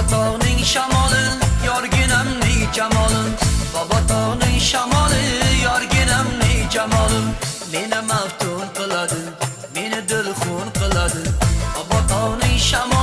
Bobotog'ning shamoli, yorginamning jamoli. Bobotog'ning shamoli, yorginamning jamoli. Meni maftun qiladi, meni dilxun qiladi. Bobotog'ning shamoli.